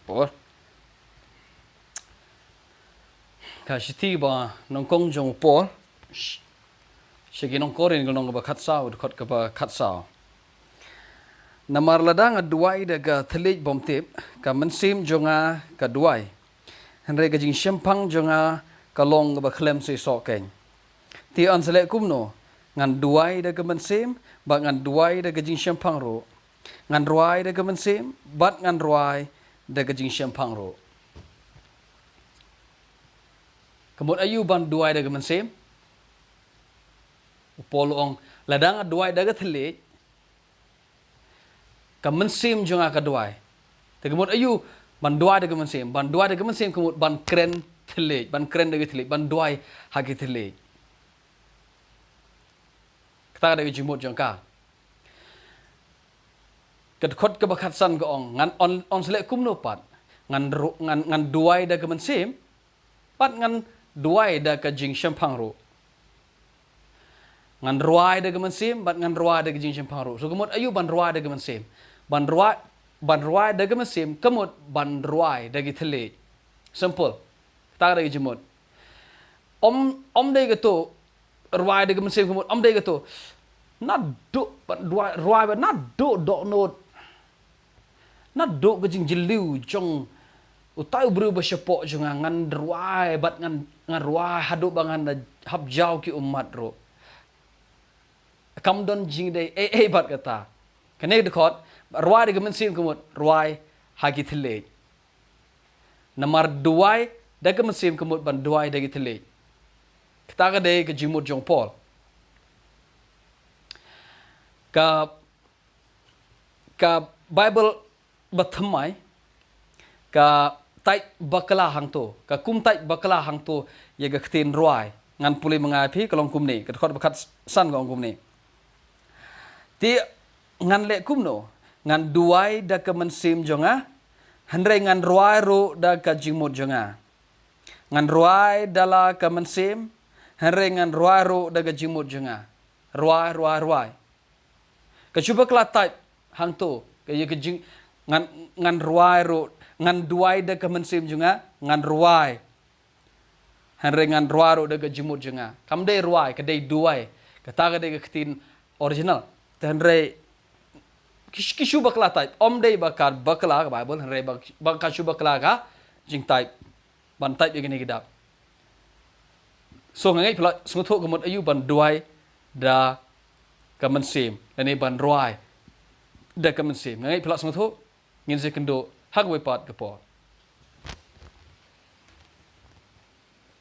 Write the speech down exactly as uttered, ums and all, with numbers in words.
Por. Ka shithi ba nyngkong jong u Paul sha ki nong Korinth, ka lynnong kaba khatsaw, dkhot kaba khatsaw. Namar lada nga duwai da ka thylliej bymtip, ka mynsiem jong nga ka duwai, hynrei ka jingshemphang jong nga ka long kaba khlem seisoh keiñ. Te yn sa leh kumno? Ngan duwai da ka mynsiem, bad ngan duwai da ka jingshemphang ruh. Ngan rwai da ka mynsiem, bad ngan rwai da ka jingshemphang ruh. Ka mut aïu ban duwai da ka mynsiem? U Paul u ong, lada nga duwai da ka thylliej, ka mynsiem jong nga ka duwai. Te ka mut aïu ban duwai da ka mynsiem? Ban duwai da ka mynsiem ka mut ban kren thylliej, ban kren da ka thylliej, ban duwai ha ka thylliej. Kata ka dei ka jingmut jong ka. Ka dkhot kaba khatsan ka ong, ngan yn, yn sa leh kumno pat? Ngan ru-, ngan, ngan duwai da ka mynsiem, bad ngan duwai da ka jingshemphang ruh. Ngan rwai da ka mynsiem, bad ngan rwai da ka jingshemphang ruh. So ka mut aïu ban rwai da ka mynsiem? Ban rwai, ban rwai da ka mynsiem ka mut ban rwai da ka thylliej. Simple. Kata ka dei ka jingmut. Ym, ym dei kato, rwai da ka mynsiem ka mut, ym dei kato. Naduh, rwai, rwai bad naduh dohnud, naduh ka jingjylliew jong utai u briew ba shapoh jong nga, ngan rwai bad ngan, ngan rwai haduh ba ngan da hap jaw ki ummat ruh. Kam don jingdei ei ei bad kata. Kane ka dkhot, rwai da ka mynsiem ka mut rwai ha ki thylliej. Namar duwai da ka mynsiem ka mut ban duwai da ki thylliej. Kata ka dei ka jingmut jong u Paul. Ka, ka Baibl bathymmai ka type bakla hangto, ka kum type bakla hangto ïa ka ktien rwai. Ngan pule ma nga ïa phi, ka long kumne, ka dkhot ba khatsan ka ong kumne. Te ngan leh kumno? Ngan duwai da ka mynsiem jong nga, hynrei ngan rwai ruh da ka jingmut jong nga. Ngan rwai da la ka mynsiem, hynrei ngan rwai ruh da ka jingmut jong nga. Rwai, rwai, rwai. Ka shu bakla type hangto, ka ïa ka jing, ngan, ngan rwai ruh, ngan duwai da ka mynsiem jong nga, ngan rwai. Hynrei ngan rwai ruh da ka jingmut jong nga. Kam dei rwai, ka dei duwai. Kata ka dei ka ktien original. Te hynrei ki, ki shu bakla type. Ym dei ba ka bakla ka Baibl, hynrei ba, ba ka shu bakla ka jingtype. Ban type ïa kine ki dap. So nga ngeit phi la sngewthuh ka mut aïu ban duwai da ka mynsiem, lane ban rwai da ka mynsiem. Nga ngeit phi la sngewthuh, ngin sa ïakynduh ha kawei pat ka por.